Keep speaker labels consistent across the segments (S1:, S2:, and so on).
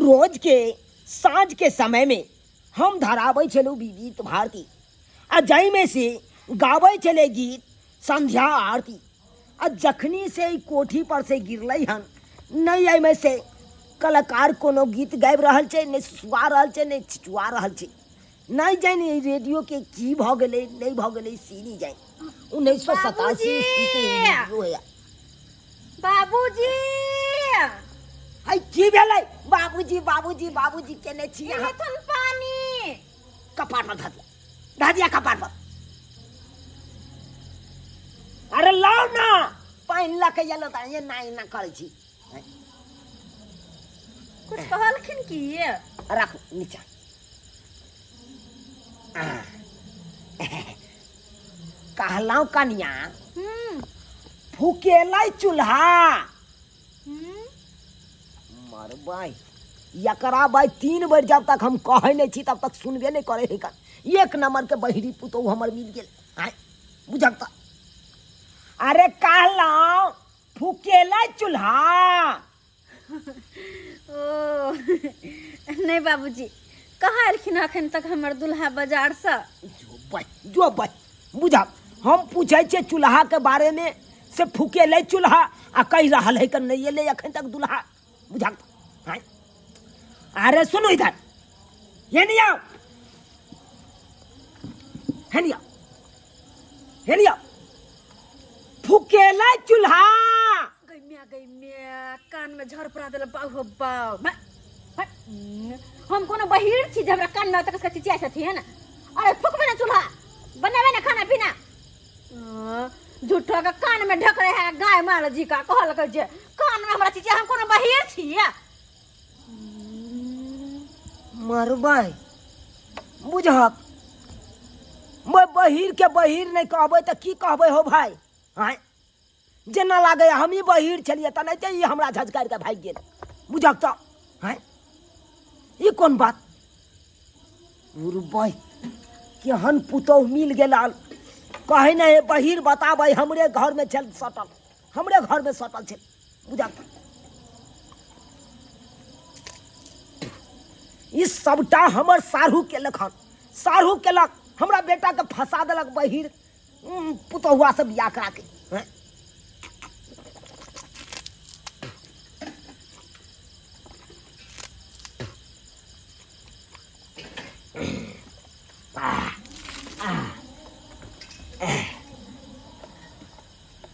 S1: रोजके साँझके समयमे हम धराबै छलहुँ विविध भारती आ जाहिमे से गाबै छलै गीत संध्या आरती। आ जखनी से ई कोठी पर से गिरलै हन, नहि एहिमे से कलाकार कोनो गीत गाबि रहल छै, नहि सुसुआ रहल छै, नहि छिचुआ रहल छै। नहि जानि ई रेडियोके की भऽ गेलै, नहि भऽ गेलै से नहि जानि। 1987 ईस्वीके ई रेडियो है।
S2: बाबूजी,
S1: है की भेलै? बाबूजी बाबूजी बाबूजी केने छी अहाँ?
S2: एथन पानी
S1: कपार पर धऽ दिया, धऽ दिया कपार पर। अरे लाउ ना पानि लऽ के एलहुँ तऽ एना एना करै छी।
S2: कुछ कहलखिन की?
S1: राखू नीचा। कहलहुँ कनिया, फुकेलै चूल्हा। मरबै एकरा बाइ 3 बेर, जब तक हम कहै नहि छी तब तक सुनबे नहि करै है। एक नंबर के बहिरी पुतोहु हमर मिल गेल। आँय बुझक तऽ। अरे कहलहुँ फुकेलै चूल्हा।
S2: ओ नहि बाबूजी, कहाँ एलखिन अखन तक हमर दुल्हा बाजारसँ?
S1: जो बाइ, जो बाइ, बुझक हम पूछै छियै चूल्हा के बारे में से फुकेलै चूल्हा आ कहि रहल है कि नहि एलै अखन तक दुल्हा। बुझक आँय। अरे सुनू इधर, ये नहीं आओ, हे नहीं आओ, हे नहीं आओ। फुकेलै चूल्हा।
S2: गई म्या, गई म्या, कान में झड़ पड़ा देल बाऊ हो बाऊ। हम कोनो बहिर छी जे हमरा कान में तक चिचिया छथिन? अरे फुकबे ना चूल्हा, बनेबे ना खाना पीना। झूठो के कान में ढक रहे है गाय माल जी का। कहलकै जे कान में हमरा चिचिया, हम कोनो बहिर छी?
S1: मरबै बुझक, मैं बहिर के बहिर नहीं कहबै तऽ की कहबै हो भाई? आँय जेना लागै हमही बहिर छलियै तऽ नहि तऽ ई हमरा झझकारि कऽ भागि गेल। बुझक तऽ आँय ई कोन बात? उर्बै केहन पुतोहु मिल गेल। कहै नहि हे बहिर बताबै, हमरे घरमे छल सटल, हमरे घरमे सटल छै। बुझक तऽ ई सबटा हमर साढ़ू केलक हन, साढ़ू केलक, हमरा बेटाके फंसा देलक बहिर पुतहुआ से बियाह करा के। हैं?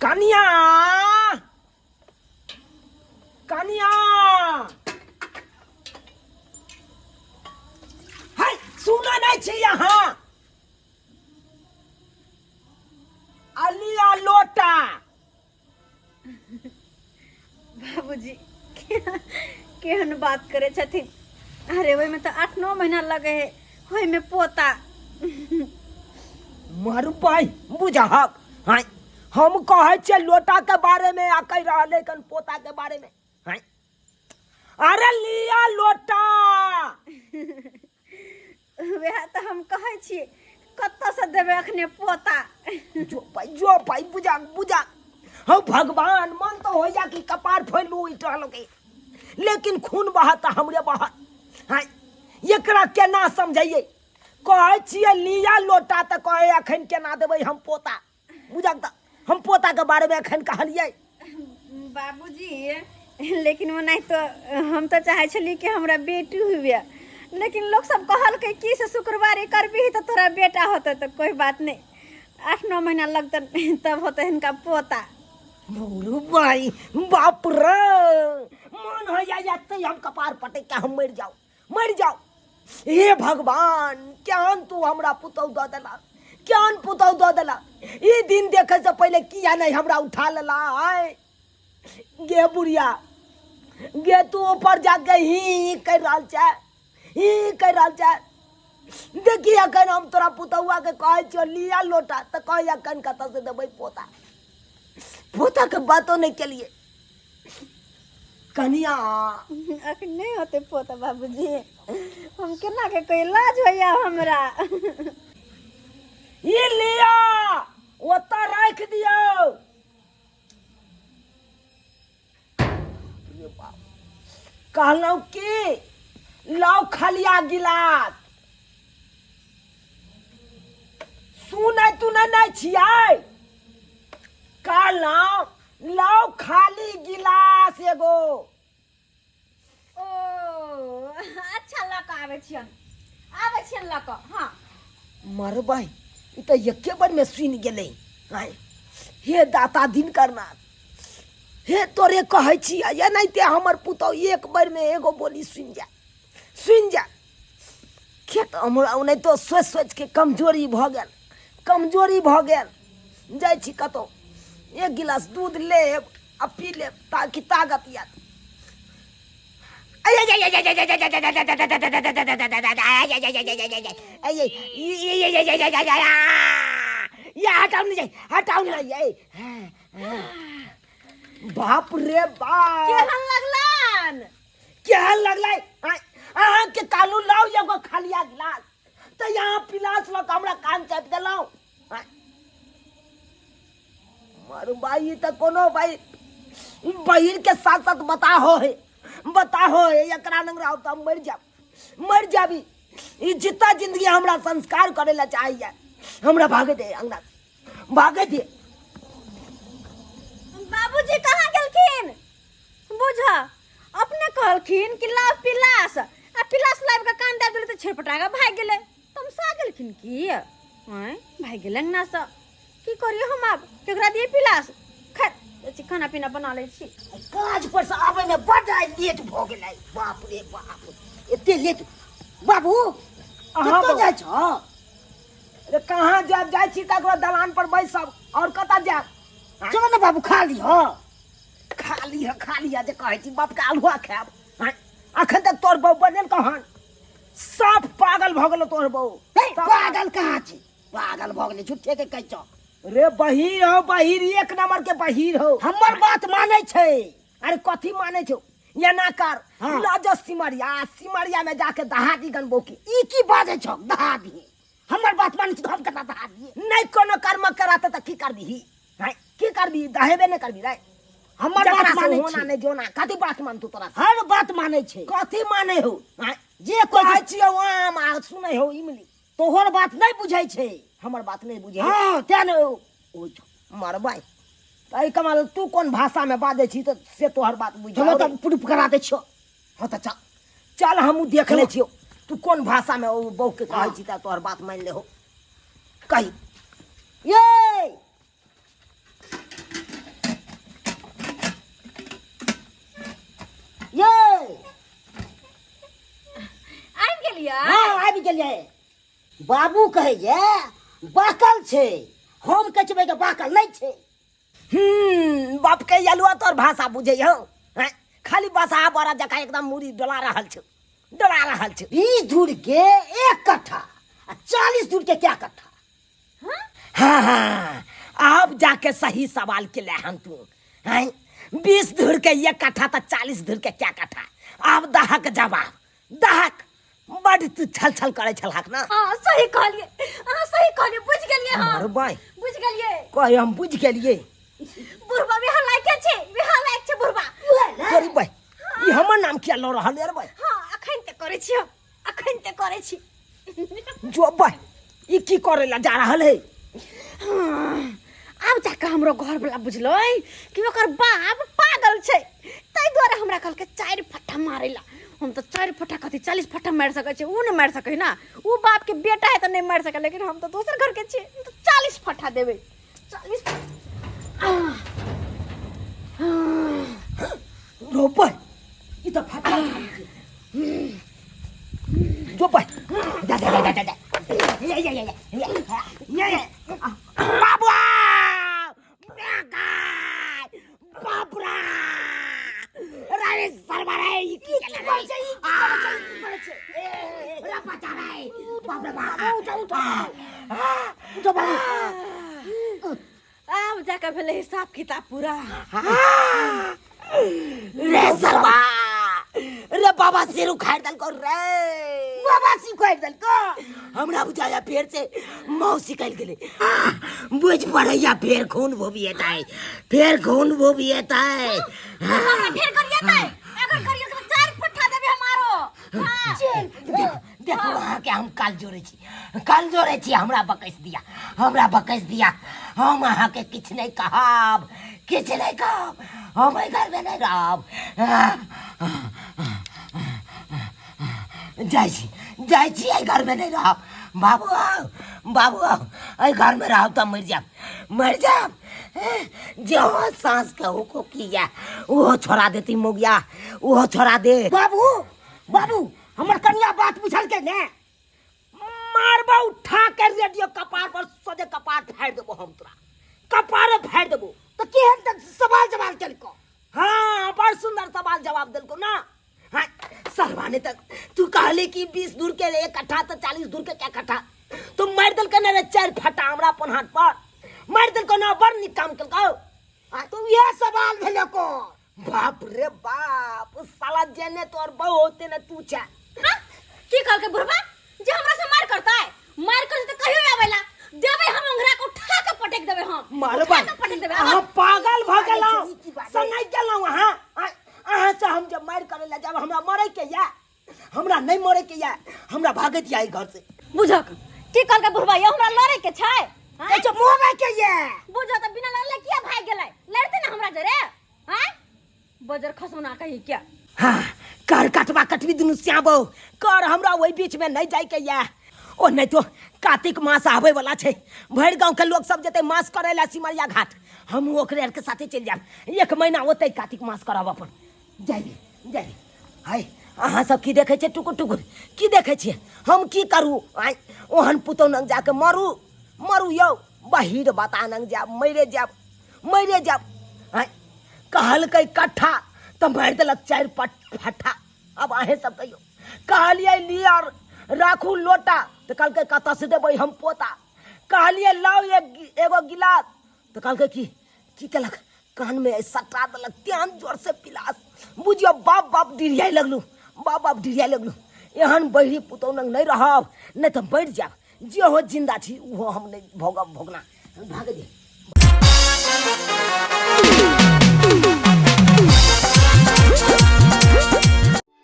S1: कनिया, कनिया, है सुना नहीं छी यहाँ अलिया लोटा।
S2: बाबूजी केहन बात करे छथिन? अरे ओहिमे तऽ 8-9 महीना लगे है ओहिमे पोता।
S1: मरबै बुझहक। हाँ हम कहै छियै लोटा के बारे में आ कहि रहल है कन पोता के बारे में। हाँ अरे लिया लोटा।
S2: वएह तऽ हम कहै छी, कतऽसँ देबै अखने पोता?
S1: जो भाई, जो भाई, बुझा बुझा। हौ भगवान, मन तो होइया कि कपार फोड़लू ई टहल के, लेकिन खून बहत तऽ हमरे बहत। हाँ एकरा केना समझैयै? कहै छियै लिया लोटा तऽ कहै अखन केना देबै हम पोता। बुझक तऽ हम पोता के बारे में अखन कहलियै।
S2: बाबूजी, लेकिन ओनाहि तो हम तऽ चाहै छली कि हमरा बेटी हुए, लेकिन लोक सब कहलकै कि से शुक्रवारी करबही तऽ तोरा बेटा होतै। तऽ कोई बात नहीं, 8-9 महीना लगतै तब होतै हिनका पोता।
S1: बोलू भाई, बाप रे, मन होइया एते हम कपार पटक के हम मरि जाउ, मरि जाउ। हे भगवान, केहन तू हमरा पुतहु दऽ देला, केहन पुतहु दऽ देला। ई दिन देखै से पहिले किया नहीं हमरा उठा लेला? आय गे बुढ़िया गे, तू ऊपर जाके ही ही कहि रहल छै, ही ही कहि रहल छै। देखी अखन हम तोरा पुतहुआ के कहै छियौ लिया लोटा तऽ कहै अखन कतऽ से देबै पोता? पोता के बातो नहि केलियै कनिया।
S2: अखन नहि होतै पोता बाबूजी, हम केना के कोई लाज होइया हमरा।
S1: ई लिया, ओतऽ राखि दियौ। रे बाप, कहलहुँ की लाउ खलिया गिलास। सुनै तुनै नहि छियै? कहलहुँ लाउ खाली गिलास एगो।
S2: ओ अच्छा, लऽ कऽ आबै छियन, आबै छियन लऽ कऽ। हाँ।
S1: मरबै, ई तऽ एके बेरमे सुनि गेलै। आँय हे दाता दिनकरनाथ, हे तोरे कहै छियै, एनाहिते हमर पुतहु एक बेरमे एगो बोली सुनि जाय, सुनि जाय। खेत हमरा ओनाहितो सोचि सोचिके कमजोरी भऽ गेल, कमजोरी भऽ गेल। जाइ छी कतहु एक गिलास दूध लेब आ पी लेब ताकि ताकत आयत। हटाउ नहीं, हटाउ नहीं। बाप रे बाप,
S2: केहन लगलन?
S1: केहन लगलै? अहाँके कालू लाउ एगो खालिया गिलास, तऽ यहाँ पिलास लऽ कऽ हमरा कान चापि देलहुँ। मारू भाई, ई तऽ कोनो भाई बहिर के साथ साथ बताहो है, बताहो है। एकरा नंग रहो तऽ हम मरि जाब, मरि जाबी। ई जितना जिंदगी हमरा संस्कार करे ला चाहिए, हमरा भागे दे, अंगना से भागे दे।
S2: बाबूजी कहाँ गेलखिन? बुझ, अपने कहलखिन कि लाव पिलास, आ पिलास लाबि कऽ कान दए देलै तऽ छेपटा कऽ भागि गेलै। तमसा गेलखिन की? आँय, भागि गेलै अंगनासँ। की करियै हम आब? केकरा दियै पिलास? खैर, जाइ छी खाना पीना बना लै छी।
S1: काज पर से आबै में बड आइ लेट भऽ गेलै। बाप रे बाप, एते लेट? बाबू,
S3: अहाँ
S1: कतऽ जाइ छह?
S3: अरे कहाँ जायब, जाइ छी ककरो दलान पर बैसब, और कतऽ जायब?
S1: चलो ने बाबू, खा लिह, खा लिह, खा लिह जे कहै छी। बाप के अल्हुआ खायब? आँय, अखन तक तोहर बहू बनेल कहान? साफ पागल भऽ गेलो तोहर बहू।
S3: हे,
S1: साफ
S3: पागल कहाँ छी? पागल भऽ गेलै झूठे के कहै छौ।
S1: रे बहीर हो, बहीर, एक नंबर के बहीर हो।
S3: हमर बात मानै छै।
S1: अरे कथी मानै छौ? एना कर।
S3: हाँ।
S1: लऽ जो सिमरिया, सिमरिया में जाके दहा दी गन बौकी।
S3: ई की बाजै छौ दहा दी? हमर बात मानै छी तऽ हम केना दहा दियै?
S1: नहि कोनो कर्म कराते तऽ की करबिही? हैं, की करबी? दहेबे नहि करबी रे।
S3: हमर
S1: जकरा
S3: बात
S1: से
S3: मानै
S1: होना
S3: छै।
S1: नहि जोना, कथी बात मानतू तोरा से?
S3: हर बात मानै छै।
S1: कथी मानै हो? हैं?
S3: जे कोइ
S1: कहै छियौ आम आ सुनै हो इमली।
S3: तोहर बात नहि बुझै छै।
S1: हमर बात नहि बुझै?
S3: हँ, तें ने ओ
S1: मरबै एहि कमाल। तू कोन भाषामे बाजै छी तऽ से तोहर बात बुझ।
S3: चलो तऽ प्रूफ करा दै छियौ।
S1: हँ तऽ चल, चल, हमहूँ देख लै छियौ तू कोन भाषामे ओ बहूके कहै छी तऽ तोहर बात मानि लेहो। कही
S3: ये ये
S2: आबि गेलियै?
S3: हँ, आबि गेलियै। बाबू कहै जे बाकल छै, हम कहै छियै के बाकल नहि छै।
S1: बाप के अलुआ, तोहर भाषा बुझै हौ? हैं, खाली बसा बड़ा जकाँ एकदम मुड़ी डोला रहल छौ, डोला रहल छौ।
S3: 20 धूर के 1 कट्ठा आ 40 धूर के क्या कट्ठा?
S1: हाँ हाँ, अब जाके सही सवाल के ले हन तू। हैं, 20 धुर के 1 कट्ठा तऽ 40 धुर के क्या कट्ठा? आब दहक जवाब, दहक। बड तू छल छल करै छलहक ना।
S2: हाँ, सही कहलियै अहाँ, सही कहलियै। बुझि गेलियै हम।
S1: मारू बाई।
S2: बुझि गेलियै।
S1: कहे हम बुझि गेलियै।
S2: बुढ़बा बिहार लायक छै, बिहार लायक छै बुढ़बा।
S1: तोरी बाई, ई हमर नाम किया लऽ रहल यार बाई?
S2: हाँ, अखन ते करै छी हम, अखन ते करै छी।
S1: जो बाई, ई की करे ला जा रहल है?
S2: हाँ, आब जाके हमरो घर वाला बुझलै कि ओकर बाप पागल छै, ताहि दुआरे हमरा कहलकै 4 फट्टा मारै ला। हम तऽ 4 फट्टा कथी, 40 फट्टा मारि सकै छी। ओ नहि मारि सकै ना, ओ बापके बेटा है तऽ नहि मारि सकै, लेकिन हम तऽ दोसर घरके छियै, हम तऽ 40 फट्टा देबै, 40।
S1: रोपै ई तऽ फटा जो भाई, जा जा जा जा जा। ये ये ये ये ये ये बाबू, बाप रे, रे सरवा रे, ई की केला रे?
S3: ई की करै छै? ई की करै छै? रे बचा रे, बाप रे बाप। उठो, उठो, उठो बाबू।
S2: आब जाके भेलै हिसाब किताब पूरा।
S1: रे सरवा रे, बाबा सिर उखाड़ देलको रे,
S3: बाबा सिर उखाड़ देलको।
S1: हमरा बुझाया फेर से मौसी कल गेलै। बुझ पड़ैया फेर खून भोबिएतै, फेर खून भोबिएतै।
S2: हमरा फेर करिएतै? अगर करिए तऽ 4 फट्टा देबै हमारो।
S3: देखू देखू अहाँके हम काल जोड़ै छी, काल जोड़ै छी, हमरा बकैस दिया, हमरा बकैस दिया। हम अहाँके किछु नहि कहब, किछु नहि कहब, हम एहि घरमे नहि रहब। जाइ छी, जाइ छी, एहि घरमे नहि रहब। बाबू आउ, बाबू आउ, एहि घरमे रहब तऽ मरि जायब, मरि जायब। जे हो साँसके हुको की यऽ, ओहो छोड़ा देती मौगिया, ओहो छोड़ा दे।
S1: बाबू, बाबू, हमर कनिया बात बुझलकै ने? मारबा उठा के रेडियो कपार पर, सोझे कपार फाड़ि देबो हम तोरा, कपारे फाड़ि देबो।
S3: तऽ केहन तक सवाल जवाब केलको?
S1: हाँ, बड़ सुंदर सवाल जवाब देलको ना। हाँ सरवाने तक तू कहले कि 20 दूर के एक कट्ठा तो 40 दूर के क्या कट्ठा, तो मार देलको ना रे 4 फटा हमरा अपन हाथ पर मार देलको ना। बड़ नीक काम केलको।
S3: आ तो इएह सवाल भेलो को।
S1: बाप रे बाप, साला जेने तोर बहु होते ना तू छा।
S2: हाँ? की कहलकै बुढ़बा जे हमरा से मार करतै? मार करतै तऽ कहियो आवेला देबै हम, ओंघरा के उठा के पटक देबै हम।
S1: मारबै।
S2: उठा के पटक देबै।
S1: अहाँ पागल भऽ गेलहुँ,
S3: ई की बात?
S1: सनाइ गेलहुँ अहाँ। अहाँ से हम जब मारि करै लए जायब, हमरा मरै के या? हमरा नहि मरै के या, हमरा भागैत या एहि घर से।
S2: बुझक की कहलकै बुढ़बा यौ, हमरा लड़ै के छै? हाँ?
S3: कहै छै मरै के या।
S2: बुझो तऽ बिना लड़ले किया भागि गेलै? लड़तै ने हमरा जरे? हाँ बजर खसौना कही क्या।
S1: हाँ कर कटवा कटबी दुनू श्याबो कर, हमरा ओहि बीच में नहीं जाय के या। ओ नहीं तो कार्तिक मास आवे वाला छै, भरि गांव के लोग सब जेतै मास करे ला सिमरिया घाट, हम ओकरे आर के साथे चलि जायब। 1 महीना ओतै कार्तिक मास करब अपन। जाइए जाइए। हाय अहाँ सब की देखै छियै टुकुर टुकुर की देखै छियै? हम की करू? आय ओहन पुतौह नंग जाके मरू मरू यौ, बहिर बता नंग जायब, मरे जायब मरे जायब। आय कहलकै कट्ठा तऽ मारि देलक 4 पट फट्ठा। अब अहें सब कहियौ, कहलियै लिअ राखू लोटा तऽ कहलकै कतऽ से देबै हम पोता। कहलियै लाउ एगो गिलास तऽ कहलकै की की केलक कान में सटा देलक तेहन जोर से पिलास, बुझियौ बाप बाप डिरियाइ लगलू, बाप बाप डिरियाइ लगलू। एहन बहिरी पुतौह लग नहि रहब, नहि तऽ मरि जायब। जे हो जिंदा छी ओहो हम नहि भोगब भोगना। भाग जे।